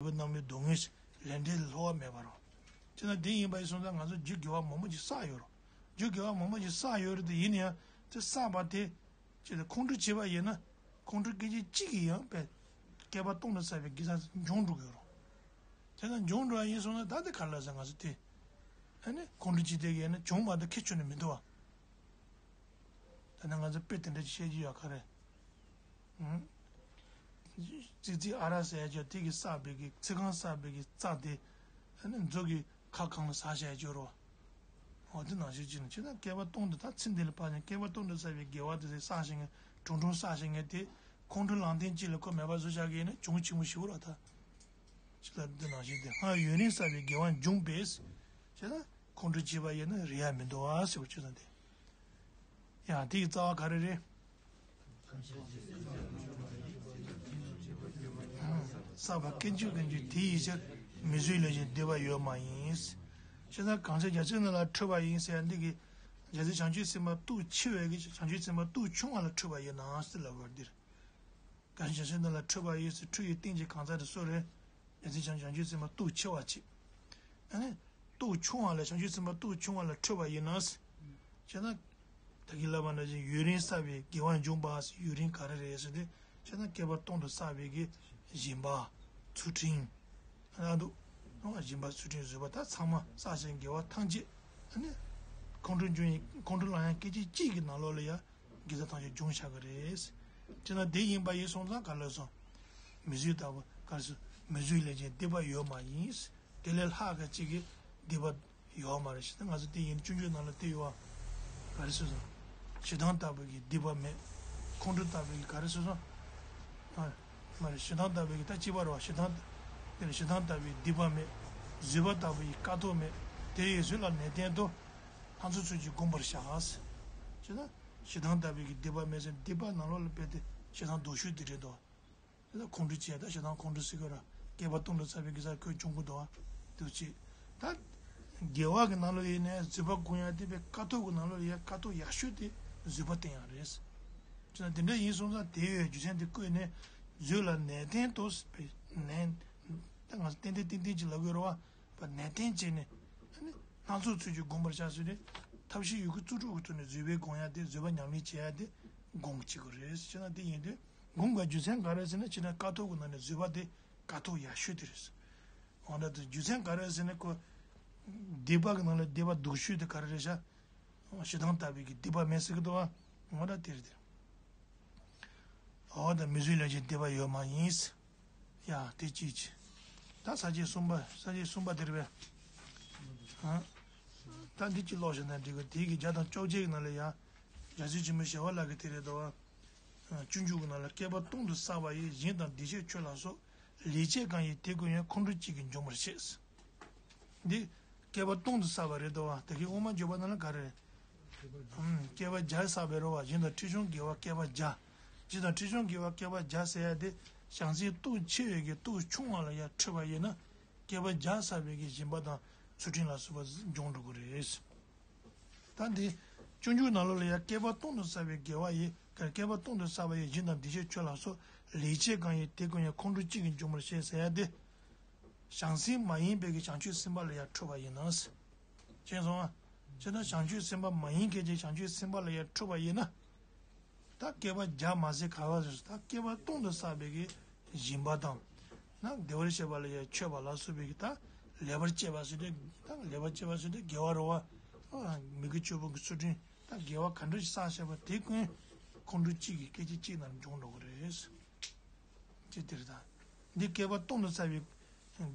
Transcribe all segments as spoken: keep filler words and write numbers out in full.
འབྲས་བུ་རྣམ་སྨིན་སྡུག་བསྔལ་ལས་འབྲས་ལྷོ་བ་མེད་པ་རོ། དེ་ན་དེ་ཡིན་པ་ཡིན་སོང་ཙང་ང་ཚོ་རྒྱུ་དགེ་བ་མང་པོ་ཅིག་བསགས་ཡོད་རོ། རྒྱུ་དགེ་བ་མང་པོ་ཅིག་བསགས་ཡོད་རེད་དེ་ཡིན་ཡང་དེ་བསགས་པ་དེ་ཅི་ལ་ཁོང་ཁྲོ་བྱེད་པ་ཡིན་ན་ཁོང་ཁྲོ་སྐད་ཅིག་གཅིག་གིས་ཡང་བས་བསྐལ་པ་སྟོང་དུ་བསགས་པའི་དགེ་རྩ་འབྱུང་འགྲོ་གི་ཡོད་རོ། དེ་ན་འབྱུང་འགྲོ་བ་ཡིན་སོང་ན་ད་དེ་ག་ལ་ཟེར་ང་ཚོ་དེ་ཨ་ནི་ཁོང་ཁྲོ་བྱེད་དེ་ཡིན་ན་བྱུང་མ་ཐག་ཁྱེར་ཆོག་ནི་མི་འདུག་བ། ད་ནི་ང་ཚོ་དཔེ་དེ་འདྲ་ཅིག་བཤད་ཀྱི་ཡོད་ག་རེད། ཙི་ཙི་ཨ་ར་ཟེར་ཡ་ཅོ་དེ་གི་བསགས་པའི་གི་ཚིག་རྐང་བསགས་པའི་གི་རྩ་དེ་ཨ་ནི་མཛོ་གི་ཁ་གང་ལ་ཟ་བྱ་ཡ་ཅོ་རོ། འོ་དེ་ནང་བཞིན་ཅི་ནི་ཅི་ན་བསྐལ་པ་སྟོང་དུ་ད་ཚེ་འདི་ལ་ཕར་ནས་བསྐལ་པ་སྟོང་དུ་བསགས་པའི་དགེ་བ་དེ་བསགས་ཤིང་ངེ་གྲུང་གྲུང་བསགས་ཤིང་ངེ་དེ་ཁོང་ཁྲོ་ལངས་ཐེངས་གཅིག་ལ་ཁོ་མེད་པ་བཟོ་བྱ་གི་ཡིན་ན་བྱུང་ཆི་མོ་ཞིག་རོ་ད། ཅི་ལ་འདི་ནང་བཞིན་དེ་སྔར་ཡུན་རིང་བསགས་པའི་དགེ་བ་འབྱུང་བས། ཅི་ན་ཁོང་ཁྲོ་བྱེད་པ་ཡིན་ན་རེ་ཡ་མི་འདུག་ཨ་ཟེར་བ་ཅི་ན་དེ། ཡང་དེ་ཡི་རྩ་བ་ག་རེ་རེད། བསགས་པ་ཀུན་གྱི་ཀུན་གྱི་དེ་ཡི་ཕྱིར། མི་བཟོད་ལས་གཞན་སྡིག་པ་ཡོད་མ་ཡིན། ཅི་ན་གང་ཕྱིར་རྒྱལ་སྲས་རྣམས་ལ་འཁྲུལ་པ་ཡིན་ཟེར་ཡ་འདི་གི་རྒྱལ་སྲས་བྱང་ཆུབ་སེམས་དཔའ་སྟོབས་ཆེ་བའི་གི་བྱང་ཆུབ་སེམས་དཔའ་སྟོབས་ཆུང་བ་ལ་འཁྲུལ་པ་ཡིན་ནའང་ཟེར་ལབ་དགོས་འདིར། གང་ཕྱིར་རྒྱལ་སྲས་རྣམས་ལ་འཁྲུལ་པ་ཡོད་ཟེར་འཁྲུལ་ཡི་སྟེང་གི་གང་ཟག་དེ་སུ་རེད། རྒྱལ་སྲས་བྱང་བྱང་ཆུབ་སེམས་དཔའ་སྟོབས་ཆེ་བ་ཅིག་ཨ་ནི། སྟོབས་ཆུང་བ་ལ་བྱང་ཆུབ་སེམས་དཔའ་སྟོབས་ཆུང་བ་ལ་འཁྲུལ་པ་ཡིན་ན། བྱས་ན། ད་གིན་ལབ་པ་ནང་བཞིན་ཡུན་རིང་བསགས་པའི་དགེ་བ་འབྱུང་བ་ཟེར་ཡུན་རིང་ག་རེ་རེད་ཟེར་ཏེ། བྱས་ན་བསྐལ་པ་སྟོང་དུ་བསགས་པའི་གི་སྦྱིན་པ། ཚུལ་ཁྲིམས། ཨ་འདུག་སྦྱིན་པ་ཚུལ་ཁྲིམས་བཟོད་པ་ད་ཚང་མ་བསགས་ཤིང་དགེ་བ་ཐམས་ཅད། ཨ་ནི། ཁོང་ཁྲོ་འབྱུང་ཡིན་ཁོང་ཁྲོ་ལངས་ཡང་སྐད་ཅིག་གཅིག་གི་ནང་ལོགས་ལ་ཡང་། དགེ་རྩ་ཐམས་ཅད་འབྱུང་བཞག་གི་རེད། ཅེ་ན་དེ་ཡིན་པ་ཡིན་སོང་ཙང་ག་ལ་སོང་། མི་བཟོད་ལྟ་བུ་ག་རེ་སོང་། མི་བཟོད་ལས་གཞན་སྡིག་པ་ཡོད་མ་ཡིན། དེ་ལས་ལྷག་ག་ཅིག་གི་སྡིག་པ་ཡོད་མ་རེད་ཞེ་ན་ང་ཚོ་དེ་ཡིན་སྤྱོད་འཇུག་ནང་ལ་དེ་ཡོད་བ། ག་རེ་སོང་སོང་། ཞེ་སྡང་ལྟ་བུ་གི་སྡིག་པ་མེད། ཁོང་ཁྲོ་ལྟ་བུ་གི་ག་རེ་སོང་སོང་། མ་རེད་ཞེ་སྡང་ལྟ་བུ་གི་ད་གཅིག་པ་རེད་བ་ཞེ་སྡང་། དེ་ལ་ཞེ་སྡང་ལྟ་བུའི་སྡིག་པ་མེད། བཟོད་པ་ལྟ་བུ་ཡི་དཀའ་ཐུབ་མེད། དེ་ཡི་བཟོད་ལ་ནན་ཏན་དུ། སྣ་ཚོགས་ཚུལ་གྱིས་བསྒོམ་པར་བྱ། ཞེ་ན། ཞེ་སྡང་ལྟ་བུའི་གི་སྡིག་པ་མེད་ཟེར་སྡིག་པ་ནང་ལོགས་ལ་སྤེལ་ཏེ་ཞེ་སྡང་སྡུག་ཤོས་དེ་རེད་དོ། དེ་ལ་ཁོང་ཁྲོ་བྱས་ད་ཞེ་སྡང་ཁོང་ཁྲོ་ཟེར་གི་ར་བསྐལ་པ་སྟོང་དུ་བསགས་པའི་གི་ས་ཁོས་བྱུང་གི་འདུག་བ། འདུག་ཅེས། ད། དགེ་བ་གི་ནང་ལོགས་ཡིན་ནའི་བཟོད་པ་སྒོམ་ཡ་དེ་བས་དཀའ་ཐུབ་གི་ནང་ལོགས་ལ་ཡ་དཀའ་ཐུབ་ཡག་ཤོས་དེ་བཟོད་པ་བསྟེན་ཡ་རེད། ཅེ་ན་དེ་འདྲ་ཡིན་སོང་ཙང་དེ་ཡོད་རྒྱུ་མཚན་དེ་བཀོད་ནས་བཟོད་ལ་ནན་ཏན་དུ་ནན། ད་ང་ཚོ་ཏན་ཏན་ཏན་ཏན་ཅིག་ལབ་དགོས་རེད་བ། པ་ནན་ཏན་བྱས་ནས། ཨ་ནི། སྣ་ཚོགས་ཚུལ་གྱིས་བསྒོམ་པར་བྱ་ཟེར་ཏེ། ཐབས་ཤེས་ཡོད་རྒུ་རྩལ་སྤྲུགས་ཀྱི་ཐོག་ནས་བཟོད་པའི་སྒོམ་ཡ་དེ་བཟོད་པ་ཉམས་ལེན་བྱེད་ཡ་དེ་སྒོམ་གྱི་བྱེད་དགོས་རེད་ཟེར་ན་དེ་ཡིན་དུས་སྒོམ་དགོས་རྒྱུ་མཚན་ག་རེ་ཟེར་ན་ཕྱི་ནས་དཀའ་ཐུབ་ཀྱི་ནང་ནས་བཟོད་པ་དེ་དཀའ་ཐུབ་ཡག་ཤོས་དེ་རེད། འོ་ན་དེ་རྒྱུ་མཚན་ག་རེ་ཟེར་ན་ཁོ། སྡིག་པ་གི་ནང་ལ་སྡིག་པ་སྡུག་ཤོས་དེ་ག་རེ་རེད་ཤག་ཞེ་སྡང་ལྟ་བུའི་གི་སྡིག་པ་མེད་ཟེར་གི་འདུག་བ། འོ་ན་དེ་རེད་དེ། འོ་ད་མི་བཟོད་ལས་གཞན་སྡིག་པ་ཡོད་མ་ཡིན། ཡ་དེ་ཅིའི་ཕྱིར། ད་ས་བཅད་གསུམ་པ་ས་བཅད་གསུམ་པ་དེ་རེད་པས། ཧང་། ད་འདི་ཅི་ཀློག་བཞག་ན་འགྲིག་གི་དེའི་གི་བརྒྱ་དང་བཅོ་བརྒྱད་ཀྱི་ནང་ལ་ཡ། རྒྱལ་སྲས་ཆེན་པོ་ཞི་བ་ལྷ་གིས་དེ་རེད་དོ། སྤྱོད་འཇུག་གི་ནང་ལ་བསྐལ་པ་སྟོང་དུ་བསགས་པ་ཡི་ཞིང་དང་བདེ་གཤེགས་མཆོད་ལ་སོགས་ལེགས་སྤྱད་གང་ཡིན་དེ་ཀུན་ཡང་ཁོང་ཁྲོ་གཅིག་གིས་འཇོམས་པར་བྱེད། འདི་བསྐལ་པ་སྟོང་དུ་བསགས་པ་རེད་དོ། དེ་གི་དབུ་མ་འཇུག་པ་ནང་ལ་ག་རེ་རེད། ཨུམ། བསྐལ་པ་བརྒྱ་བསགས་པའི་རེད་བ། ཞིང་དང་ཁྲི་སྲོང་དགེ་བ་བསྐལ་པ་བརྒྱ། ཞིང་དང་ཁྲི་སྲོང་དགེ་བ་བསྐལ་པ་བརྒྱ་ཟེར་ཡ་དེ་བྱང་སེམས་སྟོབས་ཆེ་བའི་གི་སྟོབས་ཆུང་བ་ལ་ཡང་འཁྲུལ་པ་ཡིན་ན་བསྐལ་པ་བརྒྱ་བསགས་པའི་གི་སྦྱིན་པ་དང་ཚུལ་ཁྲིམས་ལ་སོགས་པ་འབྱུང་འགྲོ་གི་རེད། ད་འདི་སྤྱོད་འཇུག་ནང་ལོགས་ལ་ཡང་བསྐལ་པ་སྟོང་དུ་བསགས་པའི་དགེ་བ་ཡིས་བསྐལ་པ་སྟོང་དུ་བསགས་པ་ཡི་ཞིང་དང་བདེ་གཤེགས་མཆོད་ལ་སོགས་ལེགས་སྤྱད་གང་ཡིན་དེ་ཀུན་ཡང་ཁོང་ཁྲོ་གཅིག་གིས་འཇོམས་པར་བྱེད་ཟེར་ཡ་དེ། བྱང་སེམས་མ་ཡིན་པའི་གི་བྱང་ཆུབ་སེམས་དཔའ་ལ་ཡང་འཁྲུལ་པ་ཡིན་ནོ། ཤེས་སོང་ཨ། བྱས་ན་བྱང་ཆུབ་སེམས་དཔའ་མ་ཡིན་མཁན་གྱི་བྱང་ཆུབ་སེམས་དཔའ་ལ་ཡང་འཁྲུལ་པ་ཡིན་ན། ད་བསྐལ་པ་བརྒྱ་མ་ཟད་ག་བ་རེད། ད་བསྐལ་པ་སྟོང་དུ་བསགས་པའི་གི་སྦྱིན་པ་དང་། ན་བདེ་བར་གཤེགས་པ་ལ་ཡང་མཆོད་པ་ལ་སོགས་པའི་གི་ད་ལེགས་པར་སྤྱད་པ་ཟེར་ཏེ་ད་ལེགས་པར་སྤྱད་པ་ཟེར་ཏེ་དགེ་བ་རེད་བ། མི་དགེ་བཅུ་སྤོང་གི་ཚུལ་ཁྲིམས་ད་དགེ་བ་ག་འདྲ་ཞིག་བསགས་བྱས་པ་དེ་ཀུན་ཁོང་ཁྲོ་གཅིག་གི་སྐད་ཅིག་གཅིག་ནང་འབྱུང་འགྲོ་གི་རེད། ཅེས་དེ་རེད་ད། འདི་བསྐལ་པ་སྟོང་དུ་བསགས་པའི་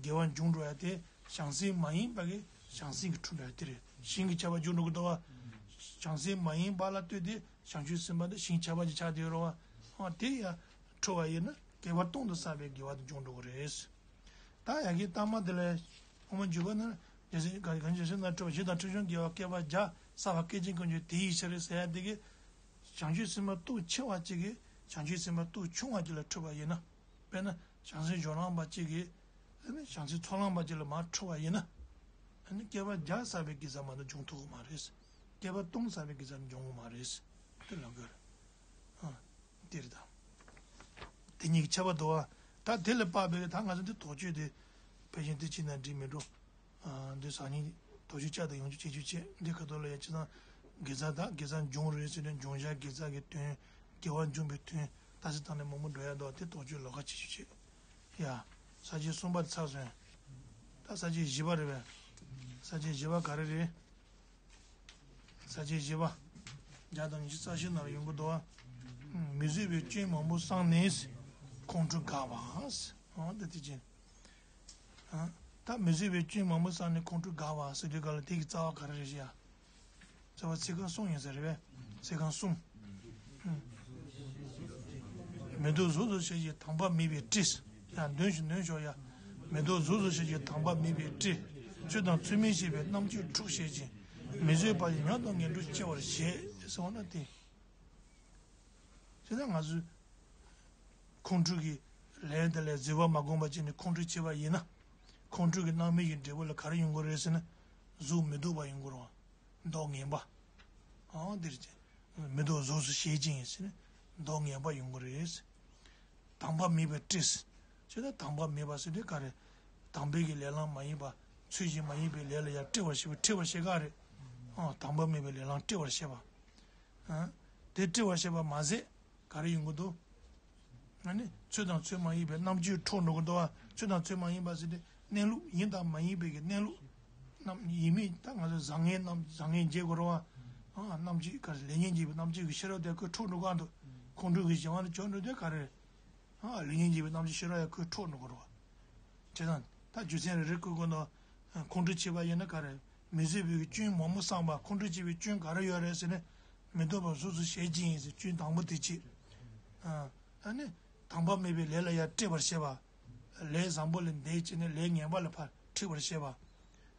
དགེ་བ་འབྱུང་འགྲོ་ཡ་དེ་བྱང་སེམས་མ་ཡིན་པ་གི་བྱང་སེམས་ཀྱི་འཁྲུལ་པ་དེ་རེད། ཞིང་གི་ཆགས་པ་འབྱུང་འགྲོ་གི་འདུག་བ། བྱང་སེམས་མ་ཡིན་པ་ལ་ལྟོས་ཏེ་བྱང་ཆུབ་སེམས་དཔའ་དེ་ཞིང་ཆགས་པ་ཅིག་ཆགས་བསྡད་ཡོད་རེད་བ། ཨ་དེ་ཡ་འཁྲུལ་བ་ཡིན་ན་བསྐལ་པ་སྟོང་དུ་བསགས་པའི་དགེ་བ་དེ་འབྱུང་འགྲོ་གི་རེད། ད་ཡ་གི་ལྟག་མ་དེ་ལ་དབུ་མ་འཇུག་པ་ན་རྒྱལ་སྲས་ག་གང་ཅི་ཞིག་ན་འཁྲུལ་བ་ཞིང་དང་ཁྲི་སྲོང་དགེ་བ་བསྐལ་པ་བརྒྱ་བསགས་པ་སྐད་ཅིག་ཀུན་གྱི་དེ་ཡི་ཕྱིར་ཟེར་ཡ་དེ་གི། བྱང་ཆུབ་སེམས་དཔའ་སྟོབས་ཆེ་བ་གཅིག་གིས་བྱང་ཆུབ་སེམས་དཔའ་སྟོབས་ཆུང་བ་གཅིག་ལ་འཁྲུལ་པ་ཡིན་ན། དཔེར་ན་བྱང་སེམས་སྦྱོར་ལམ་པ་གཅིག་གིས་ཨ་ནི་བྱང་སེམས་ཚོགས་ལམ་པ་གཅིག་ལ་མར་འཁྲུལ་པ་ཡིན་ན། ཨ་ནི་བསྐལ་པ་བརྒྱ་བསགས་པའི་དགེ་རྩ་མ་གཏོགས་འབྱུང་ཐུབ་ཀྱི་མ་རེད། བསྐལ་པ་སྟོང་བསགས་པའི་དགེ་རྩ་འབྱུང་གི་མ་རེད། དེ་ལབ་དགོས་རེད། ཨ། དེ་རེད་ད། དེ་གཉིས་ཀྱི་ཁྱད་པར་དུ་བ། ད་དེ་ལ་དཔག་པའི་ད་ང་ཚོ་འདི་དོགས་གཅོད་དེ་ཕལ་ཆེར་འདི་ཕྱིན་ན་འགྲིག་མི་འགྲོ། ཨ། འདི་སང་ཉིན་དོགས་གཅོད་བསྐྱར་དུ་ཡོང་རྒྱུ་བྱེད་རྒྱུ་བྱེད། འདི་ཁ་ཐོག་ལ་ཡང་ཅི་ཙང་དགེ་རྩ་དང་དགེ་རྩ་འབྱུང་རེད་ཟེར་ནས་འབྱུང་བྱ་དགེ་རྩ་གི་དོན། དགེ་བ་འབྱུང་བའི་དོན་ལྟ་ཚུལ་དང་ནས་མང་པོ་འགྲོ་ཡ་འདུག་དེ་དོགས་གཅོད་ལོགས་ཀ་བྱེད་རྒྱུ་བྱེད། ཡ། ས་བཅད་གསུམ་པ་དེ་ཚར་སོང་། ད་ས་བཅད་བཞི་པ་རེད་པས། ས་བཅད་བཞི་པ་ག་རེ་རེད། ས་བཅད་བཞི་པ། བརྒྱ་དང་ཉི་ཤུ་རྩ་བཞི་ནང་ལ་ཡོང་གི་འདུག་བ། མི་བཟོད་པའི་སྐྱོན་མང་པོ་བསགས་ནས་ཁོང་ཁྲོ་དགག་པ། འོ་ད་དེ་ཅན། ད་མི་བཟོད་པའི་སྐྱོན་མང་པོ་བསགས་ནས་ཁོང་ཁྲོ་དགག་པ་ཟེར་དུས་ག་ལ་དེ་གི་རྩ་བ་ག་རེ་རེད་ཤག་རྩ་བ་ཚིག་རྐང་གསུམ་ཡིན་ས་རེད་པས། ཚིག་རྐང་གསུམ། མི་ལྡོག་གཟུགས་སུ་ཞེན་ཅིང་དང་པ་མེད་པའི་དྲི། ཡ། འདོན་ཞིག་འདོན་ཤོག་ཡ། མི་ལྡོག་གཟུགས་སུ་ཞེན་ཅིང་དང་པ་མེད་པའི་དྲི། ཚོད་དང་ཚོད་མིན་ཤེས་པའི་རྣམ་དཔྱོད་འཁྲུགས་བྱེད་ཅིང་། མི་བཟོད་པ་ཡིས་ཉོན་དང་ངན་འགྲོར་སྐྱེ་བར་བྱེད། ཟེར་བ་ན་དེ། བྱས་ན་ང་ཚོས་ཁོང་ཁྲོ་གི་ལན་དེ་ལ་བཟོད་པ་མ་བསྒོམས་པ་བྱས་ནས་ཁོང་ཁྲོ་བྱས་པ་ཡིན་ན། ཁོང་ཁྲོ་གི་རྣམ་སྨིན་གྱི་འབྲས་བུ་ལ་ག་རེ་ཡོང་གི་རེད་ཟེར་ན། གཟུགས་མི་སྡུག་པ་ཡོང་གི་རེད་བ། མདོག་ངན་པ། ཨང་། འདིར་བྱས། མི་ལྡོག་གཟུགས་སུ་ཞེན་ཅིང་ཟེར་ནས་མདོག་ངན་པ་ཡོང་གི་རེད། དང་པ་མེད་པའི་དྲི། བྱས་ན་དང་པ་མེད་པ་ཟེར་དུས་ག་རེ། དང་པོའི་གི་ལས་ལམ་མ་ཡིན་པ། ཚུལ་བཞིན་མ་ཡིན་པའི་ལས་ལ་ཡང་བཀྲི་བར་བྱེད་པ། བཀྲི་བར་བྱེད་ག་རེ། ཨང་། དང་པོ་མེད་པའི་ལས་ལམ་བཀྲི་བར་བྱེད་པ། ཨང་། དེ་བཀྲི་བར་བྱེད་པ་མ་ཟད་ག་རེ་ཡོང་གི་འདུག་ཨ་ནི་ཚོད་དང་ཚོད་མ་ཡིན་པའི་རྣམ་དཔྱོད་འཁྲུགས་འགྲོ་གི་འདུག་བ། ཚོད་དང་ཚོད་མ་ཡིན་པ་ཟེར་དུས་གནས་ལུགས་ཡིན་དང་མ་ཡིན་པའི་གི་གནས་ལུགས། རྣམ་ཡིན་མིན་ད་ང་ཚོ་བཟང་ངན་རྣམ་བཟང་ངན་འབྱེད་དགོས་རེད་བ། ཨ། རྣམ་དཔྱོད་ག་རེ། ལེགས་ཉེས་འབྱེད་པའི་རྣམ་དཔྱོད་ཀྱི་ཤེས་རབ་དེ་ཁོས་འཁྲུགས་འགྲོ་གི་འདུག་ཁོང་ཁྲོ་གི་གཞན་དབང་དུ་གྱུར་འགྲོ་དུས་ག་རེ། ཨ། ལེགས་ཉེས་འབྱེད་པའི་རྣམ་དཔྱོད་ཤེས་རབ་ཡང་ཁོས་འཁྲུགས་འགྲོ་གི་རེད་བ། བྱས་ཙང་ད་རྒྱུ་མཚན་རེ་རེ་བཀོད་དགོས་འདུག་ཁོང་ཁྲོ་བྱས་པ་ཡིན་ན་ག་རེ། མི་བཟོད་པའི་སྐྱོན་མང་པོ་བསགས་པ། ཁོང་ཁྲོ་བྱེད་པའི་སྐྱོན་ག་རེ་ཡོད་རེད་ཟེར་ན། མི་ལྡོག་པ་གཟུགས་སུ་ཞེན་ཅིང་ཟེར། སྐྱོན་དང་པོ་དེ་གཅིག་ཨ་ནི། དང་པ་མེད་པའི་ལས་ལ་ཡང་བཀྲི་བར་བྱེད་པ། ལས་བཟང་པོ་ལ་འདེད་བྱས་ནས་ལས་ངན་པ་ལ་ཕར་འཁྲིད་པར་བྱེད་པ།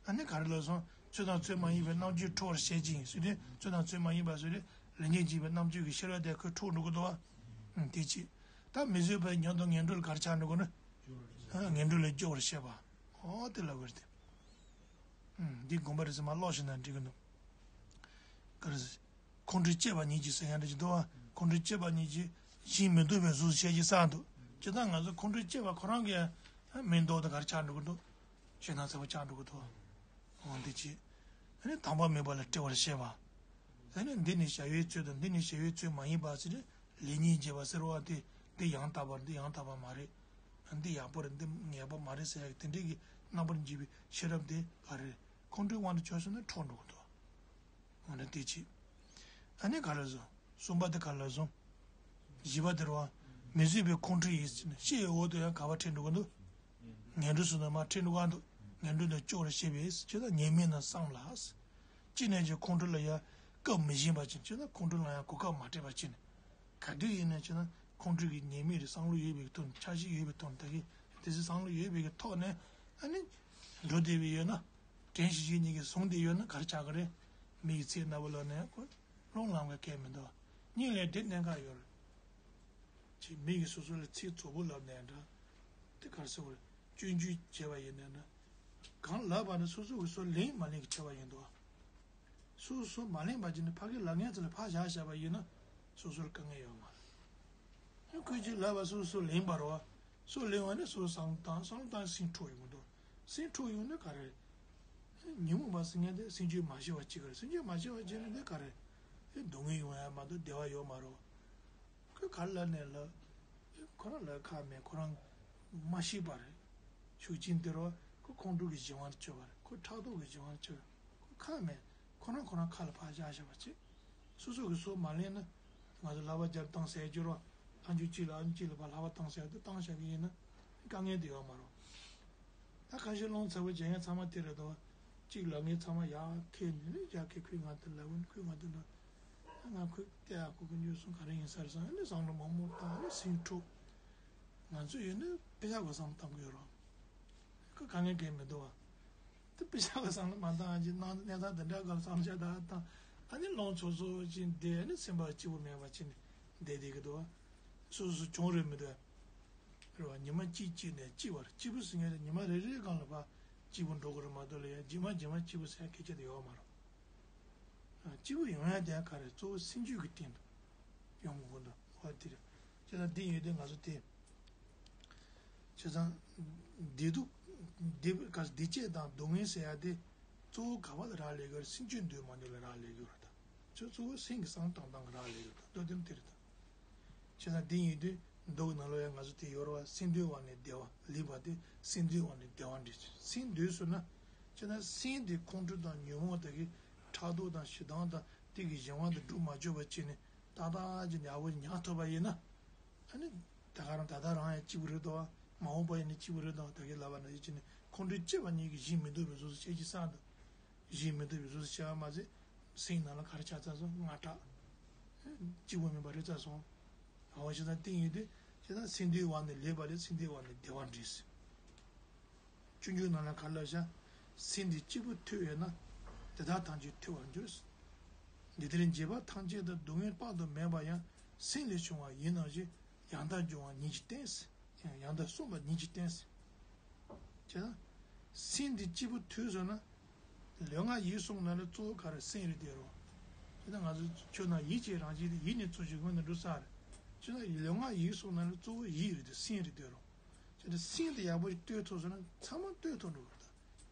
ཨ་ནི་ག་རེ་ལབ་སོང་། ཚོད་དང་ཚོད་མ་ཡིན་པའི་རྣམ་དཔྱོད་འཁྲུགས་པར་བྱེད་ཅིང་ཟེར་དུས། ཚོད་དང་ཚོད་མ་ཡིན་པ་ཟེར་དུས་ལེགས་ཉེས་འབྱེད་པའི་རྣམ་དཔྱོད་ཀྱི་ཤེས་རབ་དེ་ཁོས་འཁྲུགས་འགྲོ་གི་འདུག་བ། ཨ། དེ་གཅིག་ད་མི་བཟོད་པ་ཡིས་ཉོན་དང་ངན་འགྲོ་ལ་ག་རེ་ཆགས་འགྲོ་གི་ན། ངན་འགྲོ་ལ་སྐྱོ་བར་བྱེད་པ། ཨོ་དེ་ལབ་དགོས་རེད་དེ། ཨ། འདི་དགོངས་པ་རེད་ཟེར་མ་ཀློག་ཤེས་ན་འགྲིག་གི་འདུག་ག་རེ་ཟེར། ཁོང་ཁྲོས་སྐྱེས་པ་ཉིད་ཀྱིས་ཟེར་ཡང་འདྲ་ཅིག་འདུག་བ། ཁོང་ཁྲོས་སྐྱེས་པ་ཉིད་ཀྱིས་གཞན་མི་སྡུག་པའི་གཟུགས་སུ་བྱེད་ཅིང་བསགས་འདུག་ཇི་ལྟར་ང་ཚོ་ཁོང་ཁྲོས་སྐྱེས་པ་ཁོ་རང་གི་མིང་འདོགས་དང་ག་རེ་ཆགས་འགྲོ་གི་འདུག་ཞེ་སྡང་ཚ་པོ་ཆགས་འགྲོ་གི་འདུག་འོ་འདི་ཅི། ཨ་ནི་དང་པོ་མེད་པ་ལ་བཀྲི་བར་བྱེད་པ། ཨ་ནི་འདི་ནི་བྱ་བའི་ཚུལ་དང་འདི་ནི་བྱ་བའི་ཚུལ་མ་ཡིན་པ་ཟེར་ཏེ། ལེགས་ཉེས་འབྱེད་པ་ཟེར་བ་དེ་འདི་ཡང་དག་པ་འདི་ཡང་དག་པ་མ་རེད། འདི་ཡག་པོ་རེད་འདི་ངན་པ་མ་རེད་ཟེར་ཡག་དེ་འདྲའི་གི་རྣམ་པར་འབྱེད་པའི་ཤེས་རབ་དེ་ག་རེ། ཁོང་ཁྲོའི་དབང་དུ་གྱུར་སོང་ན་འཁྲུགས་འགྲོ་གི་འདུག་འོ་ན་དེ་ཅི། ཨ་ནི་ག་རེ་བཟོ། གསུམ་པ་དེ་ག་རེ་བཟོ། བཞི་པ་དེ་རེད་བ། མི་བཟོད་པའི་ཁོང་ཁྲོ་ཡིས་ཟེར་ནས་ཕྱི་ཡི་འོག་ཏུ་ཡང་ག་པར་ཁྲིད་འགྲོ་གི་འདུག་ངན་འགྲོ་ཟེར་ན་མར་ཁྲིད་འགྲོ་གི་འདུག་ངན་འགྲོ་ལས་སྐྱོབ་པར་བྱེད་པས་ཇི་ལྟར་ཉེས་དམིགས་རྣམས་བསམས་ལ། ཅི་ནས་ཀྱང་ཁོང་ཁྲོ་ལ་ཡང་སྐབས་མི་ཤེས་པ་ཅིག་ཅི་ལྟར་ཁོང་ཁྲོ་ལ་ཡང་གོ་སྐབས་མ་སྤྲད་པ་ཅིག་ནས། ག་དུས་ཡིན་ན་ཅི་ན་ཁོང་ཁྲོ་གི་ཉེས་དམིགས་རེ་བསམ་བློ་ཡོད་པའི་ཐོག་ནས། འཆར་གཞི་ཡོད་པའི་ཐོག་ནས། ད་གིན་དེ་ཚོ་བསམ་བློ་ཡོད་པའི་ཐོག་ནས། ཨ་ནི་འགྲོ་བསྡད་པའི་ཡོད་ན། དྲན་ཤེས་བཞིན་ཉིད་ཀྱིས་བཟུང་བསྡད་ཡོད་ན་ག་རེ་ཆགས་ཀྱི་རེད། མི་ཡི་ཚིག་རྣ་བུ་ལ་ནས་ཁོ་རླུང་ལངས་པའི་སྐད་མི་འདུག་སྙིང་ལས་དེ་གནད་འགག་ཡོད་རེད། ཅིག་མི་གིས་སོ་སོ་ལ་ཚིག་རྫོབ་པོ་ལབ་ནའི་འདྲ། དེ་ག་རེ་ཟེར་དགོས་རེད། སྐྱོན་བརྗོད་བྱས་པ་ཡིན་ནའི་ན། གང་ལབ་པ་ནི་སོ་སོ་གིས་སོ་ལེན་མ་ལེན་གྱི་ཁྱད་པར་ཡིན་འདུག་སོ་སོ་མ་ལེན་པ་ཅིག་ནི་ཕ་གི་ལབ་མཁན་ཚོ་ལ་ཕར་བཞག་བཞག་པ་ཡིན་ན། སོ་སོར་དཀའ་ངལ་ཡོད་མ་རེད། ཁོས་ཅིག་ལབ་པ་སོ་སོ་ལེན་པ་རེད་བ། སོ་ལེན་པ་ནི་སོ་སོ་བསམ་བློ་བཏང་བསམ་བློ་བཏང་སེམས་འཁྲུག་ཡོང་གི་འདུག་སེམས་འཁྲུག་ཡོང་ན་ག་རེ། ཉོན་མོངས་པ་ཟེར་མཁན་དེ་སེམས་རྒྱུད་མ་ཞི་བ་གཅིག་ག་རེ། སེམས་རྒྱུད་མ་ཞི་བ་གཅིག་ནི་དེ་ག་རེ། སྡུག་བསྔལ་ཡོང་ཡ་མ་གཏོགས་བདེ་བ་ཡོད་མ་རེད། ཁོས་ག་རེ་ལབ་ནའི་ལབ། ཁོ་རང་ལབ་ཁག་མེད། ཁོ་རང་མ་ཤེས་པ་རེད། ཤུགས་རྐྱེན་དེ་རུ་ཁོ་ཁོང་ཁྲོ་གི་གཞན་དབང་དུ་གྱུར་པ་རེད། ཁོ་ཕྲག་དོག་གི་གཞན་དབང་དུ་གྱུར། ཁོ་ཁག་མེད། ཁོ་རང་ཁོ་རང་ཁ་ལ་ཕར་བཞག་བཞག་པ་བྱེད། སོ་སོ་གིས་སོ་མ་ལེན་ན། ང་ཚོ་ལག་པ་རྒྱབ་བཏང་ཟེར་རྒྱུ་རོ། ཨ་མཆོག་གཅིག་ལ་ཨ་མཆོག་གཅིག་ལ་ཕར་ལག་པ་བཏང་ཟེར་དུས་བཏང་བཞག་གི་ཡིན་ན། དཀའ་ངལ་དེ་ཡོད་མ་རེད། ད་ཁ་ཤས་རླུང་ཚ་པོ་རྒྱག་མཁན་ཚང་མ་དེ་རེད་དོ། གཅིག་ལབ་མཁན་ཚང་མ་ཡར་ཁད་ནས་ནི་རྒྱ་སྐད། ཁོས་ང་དེ་ལབ་ཡིན། ཁོས་ང་དེ་ལབ། ང་ཁོས་བལྟས་ཨ། ཁོ་གི་མྱོང་སོང་ག་རེ་ཡིན་ས་རེད་བསམ་ནས་བསམ་བློ་མང་པོ་བཏང་ནས་སེམས་འཁྲུག་ང་ཚོ་ཡོད་ན་དཔེ་ཆ་གི་བསམ་བློ་བཏང་གི་ཡོད་རེད། ཁོ་དཀའ་ངལ་གང་ཡང་མི་འདུག་བ། དེ་དཔེ་ཆ་གི་བསམ་བློ་མ་བཏང་ཅིག་ནང་གནས་སྟངས་དེ་འདྲ་ག་ལ་བསམ་བློ་ཆ་ད་བཏང་། ཨ་ནི་རླུང་འཚུབ་འཚུབ་ཅིག་བསྡད་ནས་སེམས་པ་སྐྱིད་པོ་མེད་པ་ཅིག་ནས་བསྡད་བསྡད་ཀྱི་འདུག་བ། སོ་སོ་བྱུང་རེད་མི་འདུག་རེད་བ། ཉི་མ་གཅིག་གཅིག་ནས་སྐྱིད་པ་རེད། སྐྱིད་པོ་ཟེར་མཁན་དེ་ཉི་མ་རེ་རེའི་སྒང་ལ་ཕར་སྐྱིད་པོ་འགྲོ་གི་རེད་མ་གཏོགས་ལ་ཡ་རྗེས་མ་རྗེས་མ་སྐྱིད་པོ་ཟེར་ཡ་སྐད་ཆ་དེ་ཡོད་མ་རེད། ཨ། སྐྱིད་པོ་ཡོང་ཡ་དེ་ཡང་ག་རེ། གཙོ་བོ་སེམས་རྒྱུད་ཀྱི་སྟེང་དུ་ཡོང་དགོས་ཀྱི་འདུག་འོ་དེ་རེད། བྱས་ཙང་འདི་ཡོད་དུས་ང་ཚོ་དེ། བྱས་ཙང་། བདེ་སྡུག་བདེ་བ་ག་བདེ་སྐྱིད་དང་སྡུག་བསྔལ་ཟེར་ཡ་དེ། གཙོ་བོ་ག་བ་ལ་རག་ལས་ཀྱི་རེད། སེམས་རྒྱུད་འདུལ་མ་འདུལ་ལ་རག་ལས་ཀྱི་རེད་ད། ཁྱོད་གཙོ་བོ་སེམས་ཀྱི་བསམ་བཏང་སྟངས་ཀྱི་རག་ལས་ཀྱི་རེད་ད། མདོ་དོན་དེ་རེད་ད། བྱས་ཙང་དེ་ཡིན་དུས་མདོ་གི་ནང་ལོགས་ཡང་ང་ཚོ་དེ་ཡོད་རེད་བ། སེམས་འདུལ་བ་ནི་བདེ་བ་ལེགས་པ་སྟེ། སེམས་འདུལ་བ་ནི་བདེ་བ་འདྲེན་ཚུལ། སེམས་འདུལ་སོང་ན། བྱས་ན་སེམས་དེ་ཁོང་ཁྲོ་དང་ཉོན་མོངས་དག་གི་ཕྲག་དོག་དང་ཞེ་སྡང་དང་དེ་གི་གཞན་དབང་དུ་སྒྲུབ་མ་བཅུག་པ་བྱས་ནས་ཏག་ཏག་ཅིག་ཡག་པོ་ཉར་ཐུབ་པ་ཡིན་ན། ཨ་ནི། ད་ག་རང་ད་ལྟ་རང་ཡང་སྐྱིད་པོ་རེད་དོ། མ་འོངས་པ་ཡིན་ན་སྐྱིད་པོ་རེད་དོ། ད་གིན་ལབ་པ་ནང་བཞིན་བྱས་ནས་ཁོང་ཁྲོས་སྐྱེས་པ་ཉིད་ཀྱིས་གཞན་མི་སྡུག་པའི་བཟོ་ཟོ་བྱེད་ཀྱི་ས་འདུག་གཞན་མི་སྡུག་པའི་བཟོ་ཟོ་བྱེད་པ་མ་ཟད། སེམས་ནང་ལ་ག་རེ་ཆགས་ཚར་སོང་། དངངས་སྐྲག་སྐྱིད་པོ་མིན་པ་རེད་ཚར་སོང་། འོ་བྱས་ཙང་དེ་ཡིན་དུས་བྱས་ཙང་སེམས་འདུལ་བ་ནི་ལེགས་པ་ལས། སེམས་འདུལ་བ་ནི་བདེ་བ་འདྲེན་ཟེར། སྤྱོད་འཇུག་ནང་ལ་ག་རེ་ལབ་བཞག་སེམས་འདི་གཅིག་པུ་ཐོས་པས་ན། དེ་དག་ཐམས་ཅད་ཐོས་པར་འགྱུར། འདི་ལྟར་འཇིགས་པ་ཐམས་ཅད་དང་། སྡུག་བསྔལ་དཔག་ཏུ་མེད་པ་ཡང་། སེམས་ལས་བྱུང་བ་ཡིན་ནོ་ཞེས། ཡང་དག་འབྱུང་བ་ཉིད་ཀྱིས་བསྟན། ཡང་དག་གསུངས་པ་ཉིད་ཀྱིས་བསྟན། བྱས་ན། སེམས་འདི་གཅིག་པུ་ཐོས་སོང་ན། ལུས་ངག་ཡིད་གསུམ་ནང་ལ་གཙོ་བོ་ག་རེ། སེམས་རེད་དེ་རོ། བྱས་ན་ང་ཚོ་ཆོས་ནང་ཡིད་ཀྱི་རང་བཞིན་དེ་ཡིད་ནི་གཙོ་ཞིང་སྔོན་དུ་འགྲོ་ས་རེད། བྱས་ན་ལུས་ངག་ཡིད་གསུམ་ནང་ལ་གཙོ་བོ་ཡིད་རེད་དེ། སེམས་རེད་དེ་རོ། བྱས་ན་སེམས་དེ་ཡག་པོ་ཞིག་གཏོད་ཐུབ་སོང་ན་ཚང་མ་གཏོད་ཐུབ་འགྲོ་གི་རེད་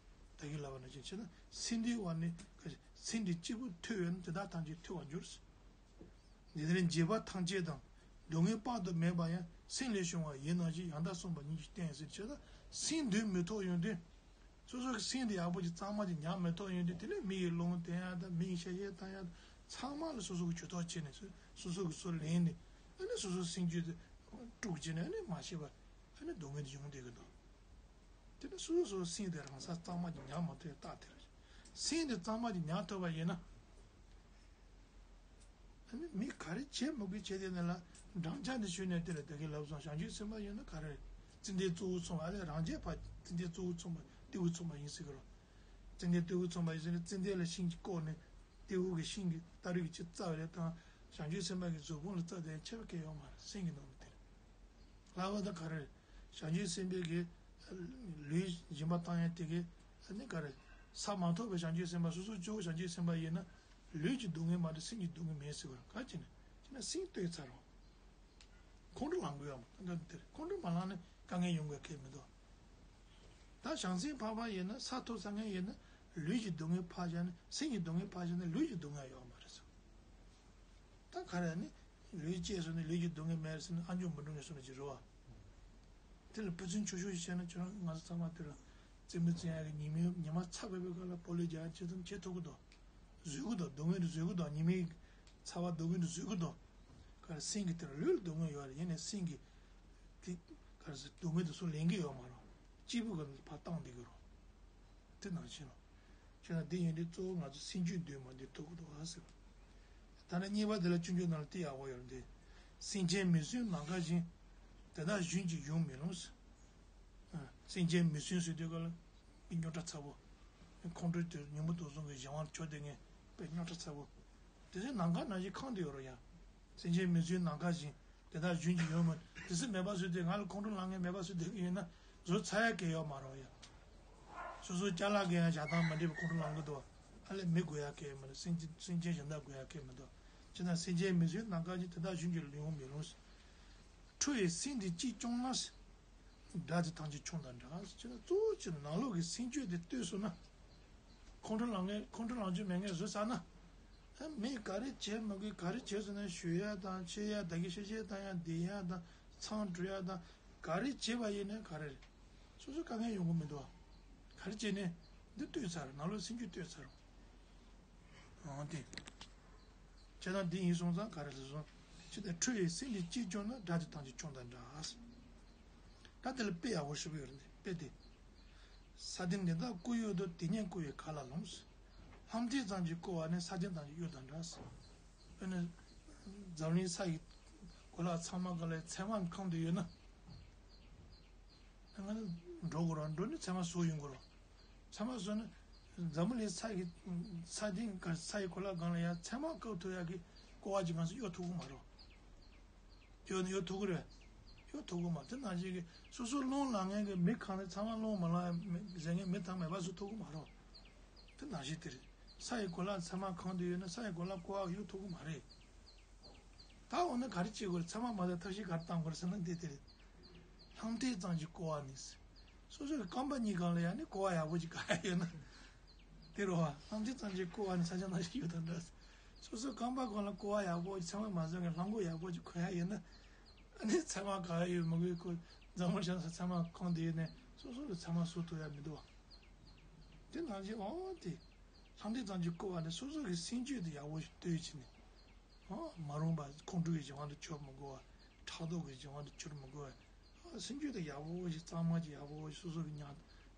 ད། ད་གིན་ལབ་པ་ནང་བཞིན་བྱས་ན་སེམས་འདུལ་བ་ནི་ག་རེ། སེམས་འདི་གཅིག་པུ་ཐོས་པས་ན། དེ་དག་ཐམས་ཅད་ཐོས་པར་འགྱུར། འདི་ལྟར་འཇིགས་པ་ཐམས་ཅད་དང་། སྡུག་བསྔལ་དཔག་ཏུ་མེད་པ་ཡང་། སེམས་ལས་བྱུང་བ་ཡིན་ནོ་ཞེས། ཡང་དག་གསུངས་པ་ཉིད་ཀྱིས་བསྟན་ཟེར། བྱས་ཙང་སེམས་འདུལ་མི་ཐུབ་ཡོང་དུས། སོ་སོ་གི་སེམས་དེ་ཡག་པོ་ཅིག་གཙང་མ་ཅིག་ཉར་མི་ཐུབ་ཡོང་དུས། དེ་ནས་མི་ཡི་ལུང་བསྟན་ཡག་དང་། མི་ཡི་གཤེ་གཤེ་བཏང་ཡག་དང་། ཚང་མ་ལ་སོ་སོ་གི་ཇུས་གཏོགས་བྱས་ནས། སོ་སོ་གི་སོ་ལེན་ནས། ཨ་ནི་སོ་སོའི་སེམས་རྒྱུད་དེ་དཀྲུགས་བྱས་ནས། ཨ་ནི་མ་ཤེས་པ། ཨ་ནི་སྡུག་བསྔལ་དེ་ཡོང་བསྡད་ཀྱི་འདུག་དེ་ནི་སོ་སོ་སོ་སེམས་དེ་རང་སར་གཙང་མ་ཅིག་ཉར་མ་ཐུབ་ཡག་རྟགས་དེ་རེད། སེམས་དེ་གཙང་མ་ཅིག་ཉར་ཐུབ་པ་ཡིན་ན། ཨ་ནི་མི་ག་རེ་བྱེད་མི་དགོས། བྱེད་དེ་ནས་ལ་འགྲམ་ལྕག་འདི་གཞུས་ནས། དེ་ལ་ད་གིན་ལབ་སོང་། བྱང་ཆུབ་སེམས་དཔའ་ཡིན་ན་ག་རེ། ཙན་དན་གཙོ་བོ་མཚུངས་པ། ཨ་ལས་རང་རྒྱལ་ཕར་ཙན་དན་གཙོ་བོ་མཚུངས་པ། ཏེའུ་མཚུངས་པ་ཡིན་ཟེར་གི་རོ། ཙན་དན་ཏེའུ་མཚུངས་པ་ཡིན་ཟེར་ནས། ཙན་དན་ལ་ཤིང་གཅིག་བཀོག་ནས། ཏེའུ་གི་ཤིང་གི་སྟ་རེ་གི་ཅིག་བཙའ་བ་ལས་དང་། བྱང་ཆུབ་སེམས་དཔའ་གི་གཟུགས་ཕུང་ལ་བཙའ་དེ་ཁྱད་པར་གང་ཡང་ཡོད་མ་རེད། སེམས་ཀྱི་ནང་དུ་དེ་རེད། ལྷག་པར་དུ་ག་རེ། བྱང་ཆུབ་སེམས་དཔའི་གི་ལུས་སྦྱིན་པ་བཏང་ཡག་དེ་གི་ཨ་ནི་ག་རེ། ས་མ་ཐོབ་པའི་བྱང་ཆུབ་སེམས་དཔའ། སོ་སོ་སྐྱོ་བོ་བྱང་ཆུབ་སེམས་དཔའ་ཡིན་ན། ལུས་ཀྱི་སྡུག་བསྔལ་མ་གཏོགས་སེམས་ཀྱི་སྡུག་བསྔལ་མེད་ཟེར་བ་ག་ཅི་ནས། ཅི་ན་སེམས་གཏོད་ཚར་རོ། ཁོང་ཁྲོ་ལངས་དགོས་ཡོད་མ་རེད། ད་འདིར་ཁོང་ཁྲོ་མ་ལངས་ན་དཀའ་ངལ་ཡོང་དགོས་གལ་མི་འདུག་ད་བྱང་སེམས་འཕགས་པ་ཡིན་ན། ས་ཐོབ་ཚར་མཁན་ཡིན་ན། ལུས་ཀྱི་སྡུག་བསྔལ་ཕར་བཞག་ན། སེམས་ཀྱི་སྡུག་བསྔལ་ཕར་བཞག་ན་ལུས་ཀྱི་སྡུག་བསྔལ་ཡོད་མ་རེད་ཟེར། ད་ག་རེ་ནི། ལུས་བཅད་སོང་ནས་ལུས་ཀྱི་སྡུག་བསྔལ་མེད་ཟེར་ན་ཨ་མཆོག་མི་འགྲོ་ངེས་སོང་ན་ཅི་རེད་བ། དེ་ལ་ཕུ་ཚུན་ཆུང་ཤོས་ཤིག་བྱས་ན། ཁྱོད་རང་ང་ཚོ་ཚང་མ་དེ་རུ་རྩེད་མོ་རྩེ་ཡག་གི་ཉི་མའི་ཉི་མ་ཚ་བའི་བའི་སྐབས་ལ་སྤོ་ལོ་རྒྱག་ཅི་ཙམ་བྱེད་ཐུབ་ཀྱི་འདུག་བཟོད་ཀྱི་འདུག་སྡུག་བསྔལ་དེ་བཟོད་ཀྱི་འདུག་ཉི་མའི་ཚ་བ་སྡུག་བསྔལ་དེ་བཟོད་ཀྱི་འདུག་ག་རེ་སེམས་ཀྱི་དེ་རུ་ལུས་ལ་སྡུག་བསྔལ་ཡོད་རེད། ཡིན་ནའི་སེམས་ཀྱི་དེ་ག་རེ་ཟེར། སྡུག་བསྔལ་དེ་ཚུར་ལེན་གྱི་ཡོད་མ་རེད། སྐྱིད་པོ་ག་ལ་ཕར་བཏང་བསྡད་ཀྱི་རེད། དེ་ནང་བཞིན་རོ། བྱས་ན་དེ་ཡིན་དུས་གཙོ་བོ་ང་ཚོ་སེམས་རྒྱུད་འདུལ་མ་འདུལ་ཐུབ་ཀྱི་འདུག་ཨ་ཟེར། ད་ནི་གཉིས་པ་དེ་ལ་སྤྱོད་འཇུག་ནང་ལ་དེ་ཡག་པོ་ཡོད་རེད་དེ། སེམས་ཅན་མི་སྲུན་ནམ་མཁའ་བཞིན། དེ་དག་གཞན་གྱིས་ཡོང་མི་ལོང་ཟེར། ཨ། སེམས་ཅན་མི་སྲུན་ཟེར་དུས་ག་ལ་མི་རྙོག་དྲ་ཚ་པོ། ཁོང་ཁྲོ་དེ་ཉོན་མོངས་དུག་གསུམ་གྱི་གཞན་དབང་ལ་གྱུར་བསྡད་མཁན་དཔེ་རྙོག་དྲ་ཚ་པོ། དེ་ཚོ་ནམ་མཁའ་ནང་བཞིན་གང་དུ་ཡོད་རེད་ཡ། སེམས་ཅན་མི་སྲུན་ནམ་མཁའ་བཞིན། དེ་དག་གཞན་གྱིས་ཡོང་མི། དེ་ཚོ་མེད་པ་བཟོས་ཏེ། ང་ལ་ཁོང་ཁྲོ་ལངས་མཁན་མེད་པ་བཟོས་ཏེ་ཡིན་ན་བཟོ་ཚར་ཡག་གི་ཡོད་མ་རེད་ཡ། སོ་སོའི་ཅ་ལག་གི་ཡང་བཞག་སྟངས་མ་འགྲིག་པའི་ཁོང་ཁྲོ་ལངས་ཀྱི་འདུག་ཨ་ལས་མི་དགོས་ཡག་གི་མ་རེད། སེམས་ཅན་སེམས་ཅན་གཞན་དག་དགོས་ཡག་གི་མི་འདུག་བྱས་ན་སེམས་ཅན་མི་སྲུན་ནམ་མཁའ་བཞིན། དེ་དག་གཞན་གྱིས་ཡོང་མི་ལོང་ཟེར། ཁྲོ་བའི་སེམས་འདི་གཅིག་སྐྱོང་ན་ཟེར། དགྲ་དེ་ཐམས་ཅད་ཆུང་དང་འདྲ་ཟེར། བྱས་ན་གཙོ་བོ་བྱས་ན་ནང་ལོགས་ཀྱི་སེམས་རྒྱུད་དེ་གཏོད་སོང་ན། ཁོང་ཁྲོ་ལངས་མཁན་ཁོང་ཁྲོ་ལངས་རྒྱུ་མེད་མཁན་བཟོས་ཚར་ན། ཨ། མི་ག་རེ་བྱེད་མི་དགོས། ག་རེ་བྱས་སོང་ན་ཞུ་ཡག་དང་ཆེ་ཡག་ད་གིན་གཤེ་གཤེ་བཏང་ཡག་འདི་ཡག་དང་མཚང་འབྲུ་ཡག་དང་ག་རེ་བྱས་པ་ཡིན་ནའི་ག་རེ་རེད། སོ་སོ་དཀའ་ངལ་ཡོང་གི་མི་འདུག་ཨ། ག་རེ་བྱས་ནའི་འདི་ལྟོས་ཚར། ནང་ལོགས་སེམས་རྒྱུད་ལྟོས་ཚར། འོང་དེ། བྱས་ཙང་འདི་ཡིན་སོང་ཙང་ག་རེ་ཟེར་སོང་། ཅི་ལྟར་ཁྲོ་བའི་སེམས་འདི་གཅིག་སྐྱོང་ན། དགྲ་དེ་ཐམས་ཅད་ཆུང་དང་འདྲ། ད་དེ་ལ་དཔེ་ཡག་པོ་ཞིག་ཡོད་རེད། དཔེ་དེ། ས་སྟེང་འདི་དག་ཀུན་གཡོ་འདུག་དེ་ཉིད་ཀུན་གཡོ་ག་ལ་ལོངས། ལྷམ་མཐིལ་ཙམ་གྱིས་བསྐོར་བ་ནི། ས་སྟེང་ཐམས་ཅད་གཡོ་དང་འདྲ། དཔེར་ན། འཛམ་གླིང་ས་ཡི་གོ་ལ་ཚང་མ་ག་ལ་ཚེར་མ་གང་དུ་ཡོད་ན། ང་ཚོ་འགྲོ་དགོས་རེད། འགྲོ་ནི་ཚེར་མ་བཟོ་ཡོང་དགོས་རེད། ཚེར་མ་བཟོ་ན། འཛམ་བུ་གླིང་ས་ཡི་ས་སྟེང་ག་ས་ཡི་གོ་ལ་སྒང་ལ་ཡ་ཚེར་མ་བཀབ་ཐུབ་ཡག་གི་ཀོ་བ་ཅིག་ང་ཚོ་གཡོ་ཐུབ་ཀྱི་མ་རེད། གཡོ་ནི་གཡོ་ཐུབ་ཀྱི་རེད། གཡོ་ཐུབ་ཀྱི་མ་རེད། དེ་ནང་བཞིན་གི་སོ་སོ་རླུང་ལངས་མཁན་གི་མི་གང་ནས་ཚང་མ་རླུང་མ་ལངས་ཟེར་མཁན་མི་དང་མེད་པ་བཟོ་ཐུབ་ཀྱི་མ་རེད། དེ་ནང་བཞིན་དེ་རེད། ས་ཡི་གོ་ལ་ཚེར་མ་གང་དུ་ཡོད་ན་ས་ཡི་གོ་ལ་ཀོ་བ་གཡོ་ཐུབ་ཀྱི་མ་རེད། ད་འོ་ན་ག་རེ་བྱེད་དགོས་རེད། ཚེར་མ་མ་བཟོ་ཐབས་ཤེས་ག་རེ་གཏང་དགོས་རེད་ཟེར་ན་འདི་དེ་རེད། ལྷམ་མཐིལ་ཙམ་གྱིས་བསྐོར་བ་ནི། སོ་སོའི་རྐང་པ་གཉིས་སྒང་ལ་ཡང་ནི་ཀོ་བ་ཡག་པོ་ཅིག་ག་ཡོད་ན། དེ་རེད་བ། ལྷམ་མཐིལ་ཙམ་གྱིས་བསྐོར་བ་ནི་ས་ཆ་ནང་བཞིན་ཡོད་དང་འདྲ། སོ་སོའི་རྐང་པ་སྒང་ལ་ཀོ་བ་ཡག་པོ་ཅིག་ཚེར་མ་མ་བཟོས་མཁན་ལྷམ་གོག་ཡག་པོ་ཅིག་གོན་ཡག་ཡོད་ན། ཨ་ནི་ཚེར་མ་ག་ཡོད་མི་དགོས་ཁོ་འཛམ་བུ་གླིང་ས་ཚེར་མ་གང་དེ་ཡོད་ནས་སོ་སོ་ལ་ཚེར་མ་བཟོ་ཐུབ་ཡག་མི་འདུག་བ། དེ་ནང་བཞིན་འོ་དེ། ལྷམ་མཐིལ་ཙམ་གྱིས་བསྐོར་བ་ནི་སོ་སོ་གི་སེམས་རྒྱུད་དེ་ཡག་པོ་ཞིག་བཏོད་བྱས་ནས། ཨོ། མ་རུངས་པ་ཁོང་ཁྲོ་གི་གཞན་དབང་དུ་གྱུར་མི་དགོས་པ། ཕྲག་དོག་གི་གཞན་དབང་དུ་གྱུར་མི་དགོས་པ། ཨོ། སེམས་རྒྱུད་དེ་ཡག་པོ་ཞིག་གཙང་མ་ཅིག་ཡག་པོ་ཞིག་སོ་སོ་གི་ཉར་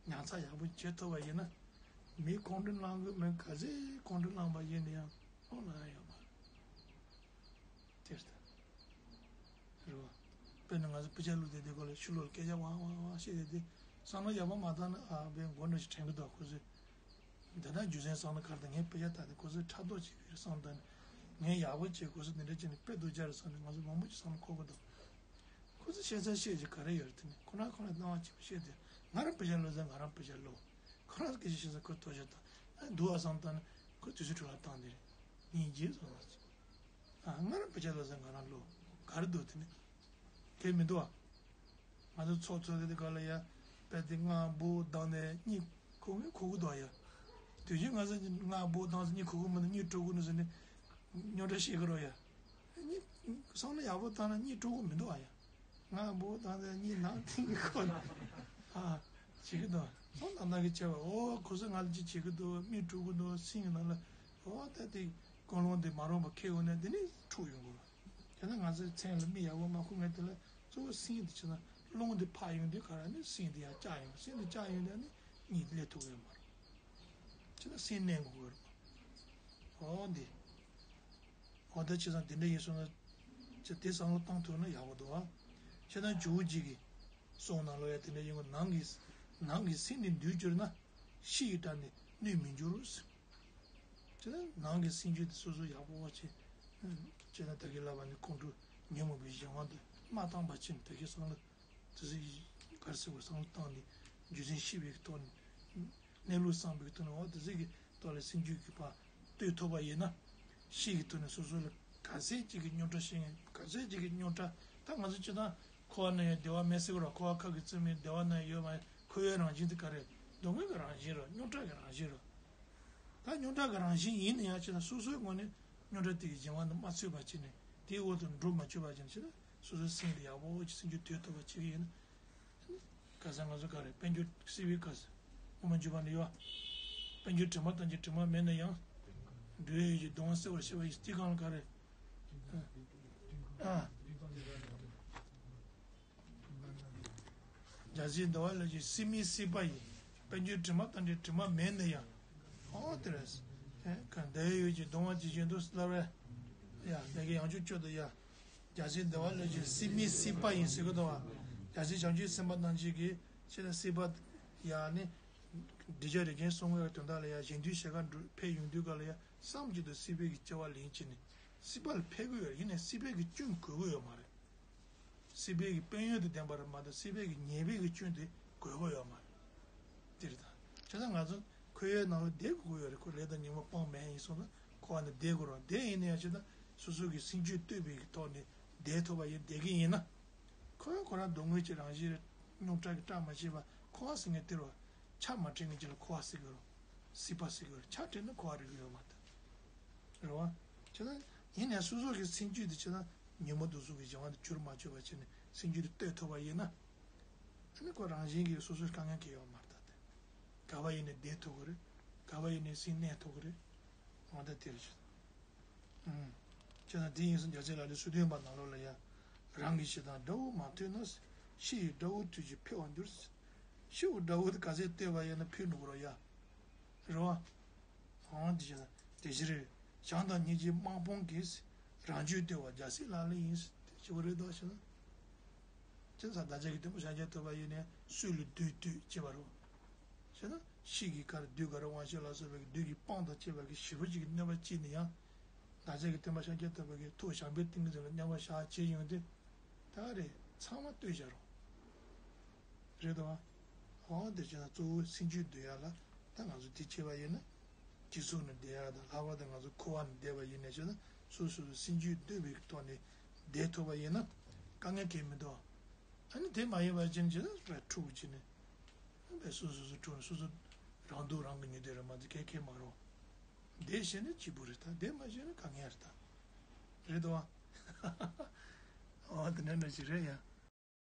ཉར་ཚགས་ཡག་པོ་བྱེད་ཐུབ་པ་ཡིན་ན། མི་ཁོང་ཁྲོ་ལངས་དགོས་མི་ག་ཚད་ཁོང་ཁྲོ་ལངས་པ་ཡིན་ན་ཡང་ཨོ་ལ་ཡང་ཡོད་མ་རེད། དེ་ལྟར་རེད་བ། དཔེར་ན་ང་ཚོ་དཔེ་ཆ་ཀློག་བསྡད་དུས་སྐབས་ལ་ཕྱི་ལོགས་ལ་སྐད་ཆ་ཝང་ཝང་ཝང་བཤད་བསྡད་དུས་བསམ་བློ་ཡག་པོ་མ་བཏང་ན་ཨ་བའི་མགོ་འདྲ་ཞིག་དྲན་གི་འདུག་ཁོ་ཚོས། འདི་ལྟར་རྒྱུ་མཚན་བསམ་ན་ག་རེ་དང་ངས་དཔེ་ཆ་ལྟ་དུས་ཁོ་ཚོས་ཕྲག་དོག་བྱེད་ཀྱི་རེད་བསམ་དང་། ངས་ཡག་པོ་བྱས་ཁོ་ཚོས་འདི་འདྲ་བྱས་ནས་དཔེ་སྡུག་ཅག་རེད་བསམ་ནས་ང་ཚོ་མང་པོ་ཞིག་བསམ་བློ་འཁོར་གི་འདུག་ཁོ་ཚོས་བཤད་ས་བཤད་ཀྱི་ག་རེ་ཡོད་རེད། དེ་ནས་ཁོ་རང་ཁོ་རང་སྣང་བ་སྐྱིད་པོ་བཤད་དེ་ང་རང་དཔེ་ཆ་ཀློག་ས་ང་རང་དཔེ་ཆ་ཀློག་ཁོ་རང་སྐད་ཆ་བཤད་ས་ཁོས་ཐོས་ཤ་དང་ཨ་འདུག་བ་བསམ་དང་ནི་ཁོས་དུས་ཚོད་འཕྲོ་བརླག་བཏང་དེ་རེད། ཉིན་རྗེས་སོང་ལ་ཚེ། ཨ་ང་རང་དཔེ་ཆ་ཀློག་ས་ང་རང་ཀློག་ག་རེ་འདུག་དེ་ནས། དེ་མི་འདུག་ཨ། ང་ཚོ་ཚོགས་ཚོགས་དེ་ག་ལ་ཡ། དཔེ་དེ་སྔ་འབུ་བཏང་ནས་གཉིད་ཁུག་མི་ཁུག་གི་འདུག་ཨ་ཡ། དུས་རྒྱུན་ང་ཚོ་སྔ་འབུ་བཏང་ཚེ་གཉིད་ཁུག་གི་མི་འདུག་གཉིད་དཀྲུག་གི་འདུག་ཟེར་ནས། རྙོག་དྲ་བཤད་གི་རོ་ཡ། གཉིད་བསམ་བློ་ཡག་པོ་བཏང་ན་གཉིད་དཀྲུག་གི་མི་འདུག་ཨ་ཡ། སྔ་འབུ་བཏང་ཚེ་གཉིད་ནང་ཐིང་གི་ཁོ་ན། ཨ། བྱེད་གི་འདུག་སོང་ན་ན་གི་བྱས་པ་ཨོ་ཁོ་ཚོ་ང་ལ་ཅི་བྱེད་གི་འདུག་མིག་དཀྲུག་གི་འདུག་སེམས་ནང་ལ་ཨོ་ད་དེ་ཀུན་སློང་དེ་མ་རུངས་པ་ཁེལ་འོང་ན་དེ་ནས་འཁྲུག་ཡོང་གི་རེད། དེ་ན་ང་ཚོའི་མཚན་ལ་མིག་ཡག་པོ་མ་ཁུག་ངེས་དེ་ལ་གཙོ་བོ་སེམས་དེ་བྱས་ན་རླུང་དེ་ཕར་ཡོང་དུས་ག་ར་ནི་སེམས་དེ་ཡར་བཀྱག་ཡོང་སེམས་དེ་བཀྱག་ཡོང་དུས་ནི་གཉིད་སླེབས་ཐུབ་ཀྱི་ཡོད་མ་རེད། བྱས་ན་སེམས་གནས་དགོས་ཀྱི་རེད། ཨོ་འདི། ཨོ་ད་བྱས་ཙང་དེ་འདྲ་ཡིན་སོང་ན། ཅི་དེ་བསམ་བློ་བཏང་ཐུབ་ན་ཡག་པོ་འདུག་ཨ། བྱས་ན་ཇོ་བོ་རྗེ་གི་གསུང་ནང་ལོགས་ཡ་དེ་འདྲ་ཡིན་གོ་ནང་གི་ནང་གི་སེམས་ནི་འདུལ་གྱུར་ན། ཕྱི་ཡི་དགྲ་ནི་གནོད་མི་འགྱུར་རོ། ཅེ་ན་ནང་གི་སེམས་རྒྱུད་དེ་སོ་སོ་ཡག་པོ་བྱས། ཅེ་ན་ད་གིན་ལབ་པ་ནི་ཁོང་ཁྲོ་ཉོན་མོངས་པའི་གཞན་དབང་དུ་མ་བཏང་པ་ཕྱིན་ད་གིན་བསམ་བློ་དེ་ཚོ་ག་རེ་ཟེར་དགོས་བསམ་བློ་བཏང་ནས་རྒྱུ་མཚན་ཤེས་པའི་ཐོག་ནས་གནས་ལུགས་བསམ་པའི་ཐོག་ནས་འོ་དེ་ཚོ་གི་ཐོག་ལ་སེམས་རྒྱུད་ཀྱི་བར་གཏོད་ཐུབ་པ་ཡིན་ན་ཤེས་ཀྱི་ཐོག་ནས་སོ་སོ་ལ་ག་ཚད་ཅིག་གི་རྙོག་དྲ་ཤེས་ངེས་ག་ཚད་ཅིག་གི་རྙོག་དྲ་ད་ང་ཚོ་སྤྱིར་བཏང་འཁོར་བ་ན་ཡང་བདེ་བ་མེད་ཟེར་གི་རོ། འཁོར་བ་ཁ་གི་རྩིབ་མེད་བདེ་བ་ན་ཡོད་མ་ཡིན་འཁོར་བའི་རང་བཞིན་དེ་ག་རེ་སྡུག་བསྔལ་གྱི་རང་བཞིན་རོ་རྙོག་དྲ་གི་རང་བཞིན་རོ། ད་རྙོག་དྲ་གི་རང་བཞིན་ཡིན་ན་ཡང་ཅི་ན་སོ་སོའི་ངོས་ནས་རྙོག་དྲ་དེ་གི་གཞན་དབང་དུ་མ་ཚུད་པ་བྱས་ནས་དེའི་འོག་ཏུ་འགྲོ་མ་བཅུག་པ་བྱས་ནས་ཅི་ན་སོ་སོའི་སེམས་དེ་ཡག་པོ་ཅིག་སེམས་རྒྱུད་དོད་ཐུབ་པ་བྱེད་ཀྱི་ཡིན་ན། ག་ས་ང་ཚོ་ག་རེ་དཔལ་འབྱོར་སྲིད་པའི་ག་ས་དབུ་མ་འཇུག་པ་ནི་ཡོད། དཔལ་འབྱོར་དྲི་མ་དང་གི་དྲི་མ་མེད་ན་ཡང་། འགྲོ་བའི་ཡུལ་གྱི་གདུང་བ་སེལ་བར་བྱེད་པ་ཡི་སྟེ་གང་ལ་ག་རེ། ཨ། རྒྱལ་སྲས་འདུལ་བ་ལས་ཀྱི་སྲིད་མིན་སྲིད་པ་ཡི། དཔལ་འབྱོར་དྲི་མ་དང་འདྲའི་དྲི་མ་མེད་ན་ཡང་། ཨོ་དེ་རེད། གང་འདའ་ཡོད་ཀྱི་གདུང་བ་ཇི་བཞིན་དུ་སླར་བས། ཡ་ལས་ཀྱི་ཡང་ཆོས་སྤྱོད་དུ་ཡ། རྒྱལ་སྲས་འདུལ་བ་ལས་ཀྱི་སྲིད་མིན་སྲིད་པ་ཡིན་ཟེར་གི་འདུག་བ། རྒྱལ་སྲས་བྱང་ཆུབ་སེམས་དཔའ་རྣམས་ཀྱིས་ཀྱི་ཆེད་དུ་སྲིད་པ་ཡ་ནི། འགྲེལ་བྱ་རེ་ཅན་གསུང་བའི་དོན་དག་ལ་ཡ་གཞན་དུས་ཞལ་ཁ་འགྲོ་ཕེབས་ཡོང་དུས་ག་ལ་ཡ་བསམ་གྱིས་དུ་སྲིད་པའི་གི་སྐྱེ་བ་ལེན་བྱས་ནས་སྲིད་པ་ལ་ཕེབས་ཀྱི་ཡོད་རེད། ཡིན་ནའི་སྲིད་པའི་གི་སྐྱོན་གོ་གི་ཡོད་མ་རེད། སྲིད་པའི་གི་དཔལ་ཡོན་དུ་ལྡན་པ་རེད་མ་གཏོགས་སྲིད་པའི་གི་ཉེས་པའི་གི་སྐྱོན་དེ་གོ་གི་ཡོད་མ་རེད། དེ་རེད་ད། བྱས་ཙང་ང་ཚོ་འཁོར་བའི་ནང་ལ་བསྡད་དགོས་ཀྱི་ཡོད་རེད། ཁོ་ལས་དང་ཉོན་མོངས་སྤངས་མེད་ཡིན་སོང་ན་འཁོར་བ་ནས་བསྡད་དགོས་རེད། བསྡད་ཡིན་ན་ཡང་བྱས་ཙང་སོ་སོ་གི་སེམས་རྒྱུད་བཏོད་པའི་གི་ཐོག་ནས་བསྡད་ཐུབ་པ་ཡིན་བསྡད་ཀྱི་ཡིན་ན། ཁོ་ཡང་ཁོ་རང་སྡུག་བསྔལ་གྱི་རང་བཞིན་རེད། རྙོག་དྲ་གི་བཀྲ་མ་ཤིས་པ་འཁོར་བ་ཟེར་མཁན་དེ་རེད་བ། ཆ་མ་འཕྲད་མཁན་ཅིག་ལ་འཁོར་བ་ཟེར་གི་རེད། སྲིད་པ་ཟེར་གི་རེད། ཆ་འཕྲད་ན་འཁོར་བ་རིག་གི་ཡོད་མ་རེད། རེད་བ། བྱས་ན་ཡིན་ནའི་སོ་སོ་གི་སེམས་རྒྱུད་དེ་བྱས་ན་ཉོན་མོངས་དུག་གསུམ་གྱི་གཞན་དབང་དུ་གྱུར་མ་བཅུག་པ་བྱས་ནས་སེམས་རྒྱུད་དེ་གཏོད་ཐུབ་པ་ཡིན་ན། ཨ་ནི་ཁོ་རང་བཞིན་གྱིས་སོ་སོའི་དཀའ་ངལ་གང་ཡང་ཡོད་མ་རེད་ད་དེ། ག་བ་ཡིན་ནའི་བསྡད་ཐུབ་གི་རེད། ག་བ་ཡིན་ནའི་སེམས་གནས་ཐུབ་གི་རེད། འོ་ད་དེ་རེད་བྱས། ཨུམ། བྱས་ན་དེ་ཡིན་ཙང་རྒྱལ་སྲས་ལག་ལེན་སོ་བདུན་པ་ནང་ལོགས་ལ་ཡ། རང་གི་ཞེ་སྡང་དགྲ་བོ་མ་ཐུལ་ན། ཕྱི་ཡི་དགྲ་བོ་ཐུལ་ཞིང་འཕེལ་བར་འགྱུར། ཕྱི་བོ་དགྲ་བོ་དེ་ག་ཚད་བསྟོད་པ་ཡིན་ན་འཕེལ་འགྲོ་གི་རོ་ཡ། རེད་བ། འོང་དེ་བྱས་ན་དེ་ཕྱིར་བྱམས་དང་སྙིང་རྗེའི་དམག་དཔུང་གིས། རང་རྒྱུད་བསྟོད་པ་རྒྱལ་སྲས་ལག་ལེན་ཡིན། དེ་ཞུ་བ་རེད་དོ་ཞེ་ན། ཅི་ཟེར་བདག་ཅག་གི་སྟོན་པ་ཤཱཀྱ་ཐུབ་པ་ཡིན་ནའི་སྲོད་ལ་བདུད་བཏུལ་ཅེས་པ་རེད། ཞེ་ན་ཤིག་གི་ཁར་བདུད་དགའ་རབ་དབང་ཕྱུག་ལ་སོགས་པའི་བདུད་ཀྱི་དཔུང་དང་བཅས་པ་གི་ཞེ་པོ་ཅིག་གི་གནོད་པ་བྱས་ནས་ཡང་། བདག་ཅག་གི་སྟོན་པ་ཤཱཀྱ་ཐུབ་པ་གི་ཐུགས་བྱམས་པའི་ཏིང་ངེ་འཛིན་ལ་མཉམ་པར་བཞག་བྱས་ཡོང་དུས། ད་རེས་ཚང་མ་བཏུལ་བཞག་རོགས། རེད་དོ། འོ་དེ་བྱས་ན་གཙོ་བོ་སེམས་རྒྱུད་འདུལ་ཡག་ལ་ད་ང་ཚོ་དེ་བྱས་པ་ཡིན་ན། སྤྱི་ཚོགས་ནས་བསྡད་ཡག་དང་ལྷག་པར་དུ་ང་ཚོ་འཁོར་བ་ནས་བསྡད་པ་ཡིན་ནའི་བྱས་ན་སོ་སོ་སོ་སེམས་རྒྱུད་འདུལ་བའི་ཐོག་ནས་བསྡད་ཐུབ་པ་ཡིན་ན་དཀའ་ངལ་གང་ཡང་མི་འདུག་ཨ་ནི་དེ་མ་ཡིན་པ་ཅན་གྱི་ལ་བས་འཁྲུག་བྱས་ནས། བས་སོ་སོ་སོ་འཁྲུག་ནས་སོ་སོ་རང་སྡུག་རང་གིས་ཉོས་དེ་རེད་མ་གཏོགས་གལ་གལ་མ་རེད། བསྡད་ཤེས་ན་སྐྱིད་པོ་རེད་ད། བསྡད་མ་ཤེས་ན་དཀའ་ངལ་རེད་ད། རེད་དོ། ཨོ་དེ་འདྲ་འདྲ་ཞིག་རེད་ཡ།